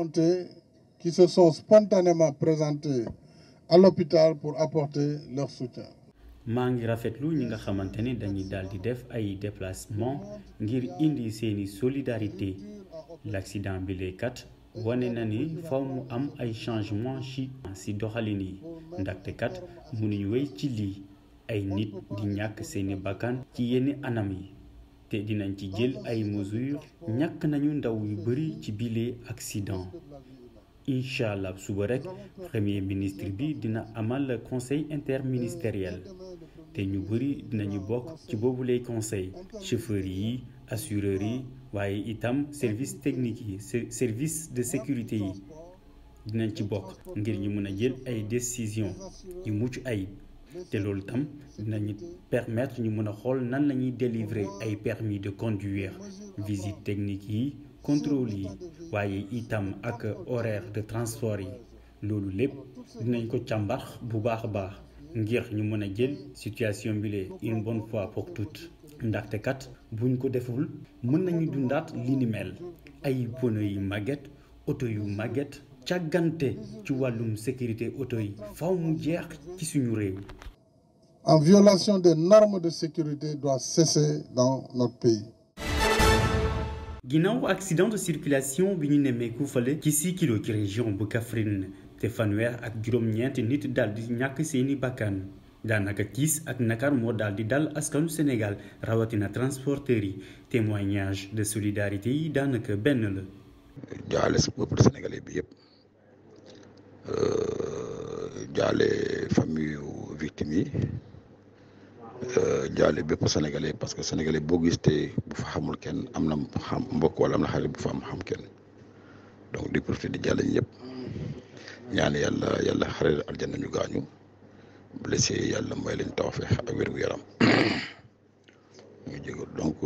volonté qui se sont spontanément présentés à l'hôpital pour apporter leur soutien. maa ngi rafetlu ñi nga xamante ni dañuy daal di def ay déplacement ngir indi seeni solidarité l'accident bi lee kat wane na ni faw mu am ay changement ci doxalin yi ndaxte kat mënuñu wéy ci lii ay nit di ñàkk seeni bakkan ci yenn anam yi te dinañ ci jël ay mesures ñàkk nañu ndaw yu bari ci bile accident. incha allah suba rek premier ministre bi dina amal conseil interministériel te ñu bëri dinañu bokk ci boobu lay conseil chauffeurs yi assureurs yi waaye itam service technique yi service de sécurité yi dinañ ci bokk ngir ñu mën a jël ay décisions yu mucc ayib te loolu tam dinañu permettre ñu mën a xool nan la ñuy délivrer ay permis de conduire visite technique yi contrôle yi waaye itam ak horaire de transport yi loolu lépp dinañ ko càmbar bu baax a baax ngir ñu mën a jël situation bi lee une bonne fois pour toutes ndaxte kat buñ ko deful mën nañu dundaat li ni mel ay pneu yu màgget oto yu màgget càggante ci wàllum sécurité oto yi faw mu jeex ci suñu réew. En violation des normes de sécurité doit cesser dans notre pays. ginnaaw accident de circulation bi ñu nemmeeku fale ci 6 kilo ci région bu Kaffrine te fanweer ak juróom-ñeenti nit daal di ñàkk seeni bakkan daanaka tiis ak nakar moo daal di dal askanu Sénégal rawatina transporteurs yi témoignage de solidarité yi daanaka benn la. jaale sa peuple sénégalais bi yëpp jaale famille victimes yi jaale bépp sénégalais parce que sénégalais boo gis te bu fa xamul kenn am na xam mbokk wala am na xarit bu fa am xam kenn donc di profité di jaale ñëpp ñaan yàlla xare aljanna ñu gaañu blessé yàlla may leen tawfeex ak wér-gu-yaram ñu jégal donc.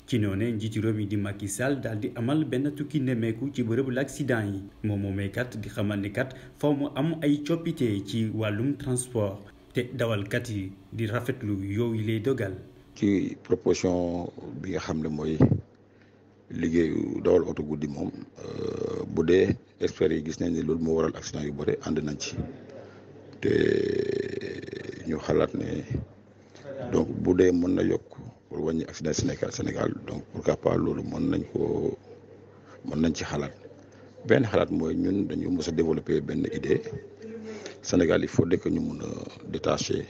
ci noonu njiitu réew mi di Macky Sall daal di amal benn tukki nemmeeku ci bërëbu l'accident yi moom moomee kat di xamal ni kat faw mu am ay coppite ci wàllum transport. te dawalkat yi di rafetlu yooyu lay dogal. ci proposition bi nga xam ne mooy liggéeyu dawal oto guddi moom bu dee experts yi gis nañ ne loolu moo waral accident yu bëri ànd nañ ci te ñu xalaat ne donc bu dee mën na yokk pour wàññi accident Sénégal donc pourquoi pas loolu mën nañ ci xalaat benn xalaat mooy ñun dañu mës a développer benn idée. Sénégal il faut que ñu mun a détacher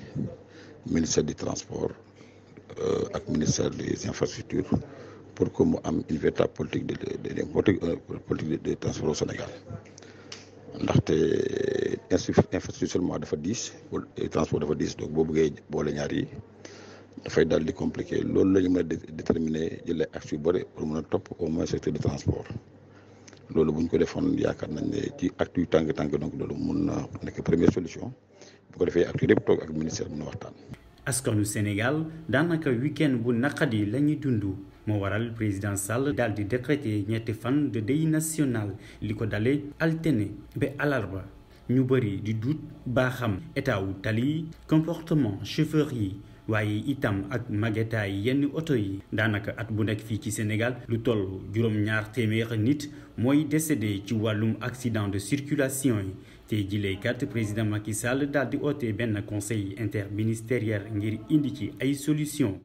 ministère du transport ak ministère des infrastructures pour que mu am une véritable politique de transport au Sénégal ndaxte infrastructure seulement dafa diis transport dafa diis donc boo bëggee boole ñaar yi dafay daal di compliqué loolu la ñu mën a déterminer jëlee actes yu bëri pour mën a topp au moins secteur de transport. loolu bu ñu ko defoon yaakaar nañ ne ci acte yu tàng donc loolu mun na nekk première solution bu ko defee acte yëpp toog ak ministère mun na waxtaan. askanu Sénégal daanaka week-end bu naqadi la ñuy dund moo waral président Sall daal di décréter ñetti fan de deuil national li ko dalee altine ba alarba ñu bëri di dut baaxam état wu tali comportement chauffeur yi. waaye itam ak magetaay yenn oto yi daanaka at bu nekk fii ci Sénégal lu toll juróom-ñaar téeméer nit mooy décédé ci wàllum accident de circulation yi te jileekat président Macky Sall daal di oote benn conseil interministériel ngir indi ci ay solution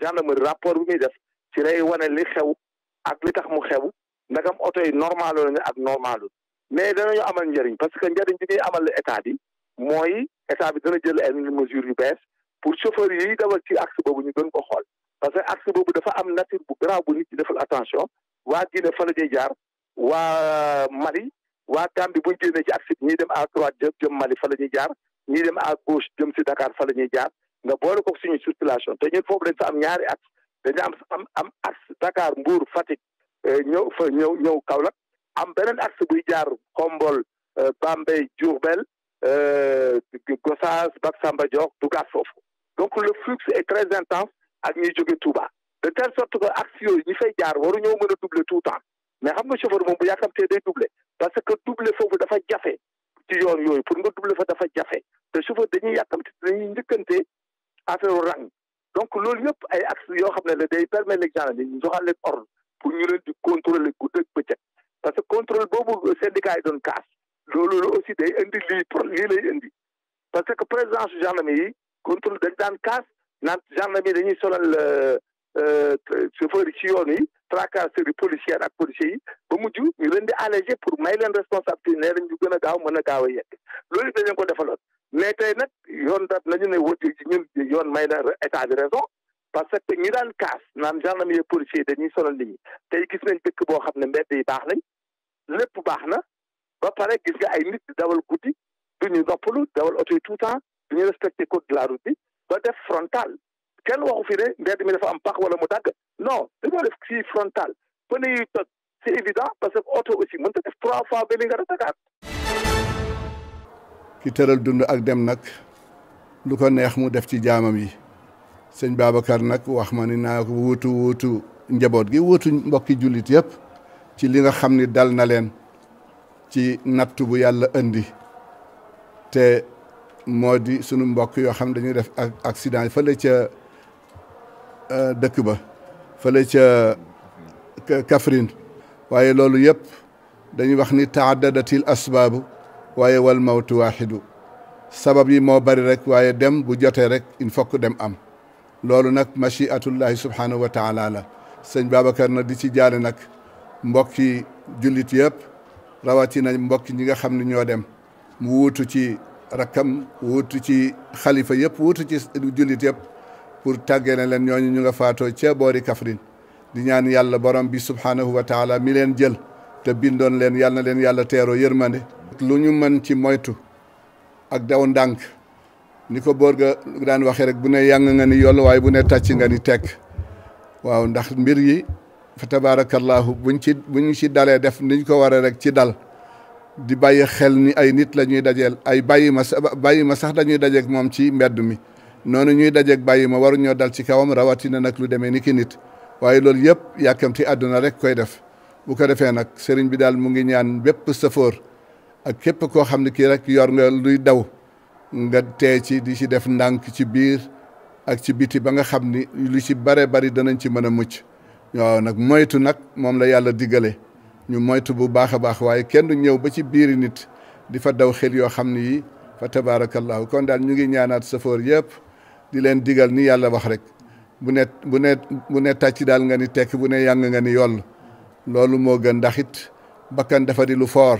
gendarmerie rapport bi muy def ci lay wane li xew ak li tax mu xew ndagam oto yi normal lañu ak normalul mais danañu amal njëriñ parce que njëriñ bi ñuy amal état bi mooy état bi dana jël ay mesures yu bees pour chauffeur yi dawal ci axe boobu ñu gën ko xool parce que axe boobu dafa am nature bu grave bu nit ñi defal attention waa Guinée fa la ñuy jaar waa Mali waa Gambie bu ñu génnee ci axe bi ñiy dem à droite jëm Mali fa la ñuy jaar ñiy dem à gauche jëm si Dakar fa la ñuy jaar nga boole ko suñu circulation te ñun foofu dañ fa am ñaari axe dañu am axe Dakar Mbour Fatick ñëw Kaolack am beneen axe buy jaar Xombol Bambey Diourbel Gossas Bac Samba Dior dugaat foofu donc le flux est très intense ak ñuy jóge Touba de telle sorte que axe yooyu ñi fay jaar waruñoo mën a doubler tout le temps mais xam nga chauffeur moom bu yàkkamtee day doubler parce que doubler foofu dafa jafe ci yoon yooyu pour nga doubler fa dafa jafe te chauffeur dañuy yàkkamte dañuy njëkkante affaire rang donc loolu yëpp ay axe yoo xam ne la day permettre les gens ñu joxal leen ordre pour ñu leen di contrôler guddi ak bëccëg parce que contrôle boobu syndicat yi doon kaas loolu aussi day indi lii lay indi parce que présidence gendarmerie yi contrôle dañ daan kaas naan gendarmerie dañuy solal chauffeur yi ci yoon yi tracasserie policière ak policiers yi ba mujj ñu leen di allégé pour may leen responsabilité nee nañ ñu gën a gaaw mën a gaaw a yegg loolu dañ leen ko defaloon mais tey nag yoon daf nañu ne ñun yoon may na état bi raison parce que ñi daan kaas naan gendarmerie policier dañuy sonal nit ñi tey gis nañ dëkk boo xam ne mbedd yi baax nañ lépp baax na ba pare gis nga ay nit dawal guddi duñu noppalu dawal oto yi tout temps duñu respecté code de la route bi ba def frontal kenn waxu fi ne mbedd mi dafa am pax wala mu dagg non dañoo def fii frontal pneu yi toj c'est évident parce que oto aussi mën ta def 3 fois Vélingara Dakar. ki tëral dund ak dem nag lu ko neex mu def ci jaamam yi sëñ Babacar nag wax ma ni naa ko wuutu njaboot gi wuutu mbokki jullit yëpp ci li nga xam ni dal na leen ci nattu bu yàlla indi te moo di sunu mbokk yoo xam dañuy def accident fële ca dëkk ba fële ca Kaffrine waaye loolu yëpp dañuy wax ni taaddadatil asbaabu waaye wal mawtu waaxidu sabab yi moo bari rek waaye dem bu jotee rek il faut que dem am loolu nag machiatullahi subhanahu wa taala la sëñ Babacar na di ci jaale nag mbokki jullit yëpp rawatina mbokki ñi nga xam ne ñoo dem mu wuutu ci rakkam wuutu ci xalifa yëpp wuutu ci jullit yëpp pour tàggee ne leen ñooñu ñu nga faatoo ca boori Kaffrine di ñaan yàlla borom bi subhanahu wa taala mi leen jël te bindoon leen yàlla na leen yàlla teeroo yërmande lu ñu mën ci moytu ak daw ndànk ni ko boor ga daan waxee rek bu ne yàng nga ni yoll waaye bu ne tàcc nga ni tekk waaw ndax mbir yi fa tabarakallahu buñ ci dalee def niñ ko waree rek ci dal di bàyyi xel ni ay nit la ñuy dajeel ay bàyyi ma sax dañuy dajeeg moom ci mbedd mi noonu ñuy dajeeg bàyyi ma waru ñoo dal ci kawam rawatina nag lu demee ni ki nit waaye loolu yëpp yàkkamti àdduna rek koy def bu ko defee nag sëriñ bi daal mu ngi ñaan bépp safoor ak képp koo xam ne kii rek yor nga luy daw nga tee ci di ci def ndànk ci biir ak ci biti ba nga xam ni lu ci bare bari danañ ci mën a mucc waaw nag moytu nag moom la yàlla diggale ñu moytu bu baax a baax waaye kenn du ñëw ba ci biiri nit di fa daw xel yoo xam ni yi fa tabarakallahu kon daal ñu ngi ñaanaat safoor yëpp di leen digal ni yàlla wax rek bu ne tàcc daal nga ni tekk bu ne yàng nga ni yoll loolu moo gën ndax it bakkan dafa di lu foor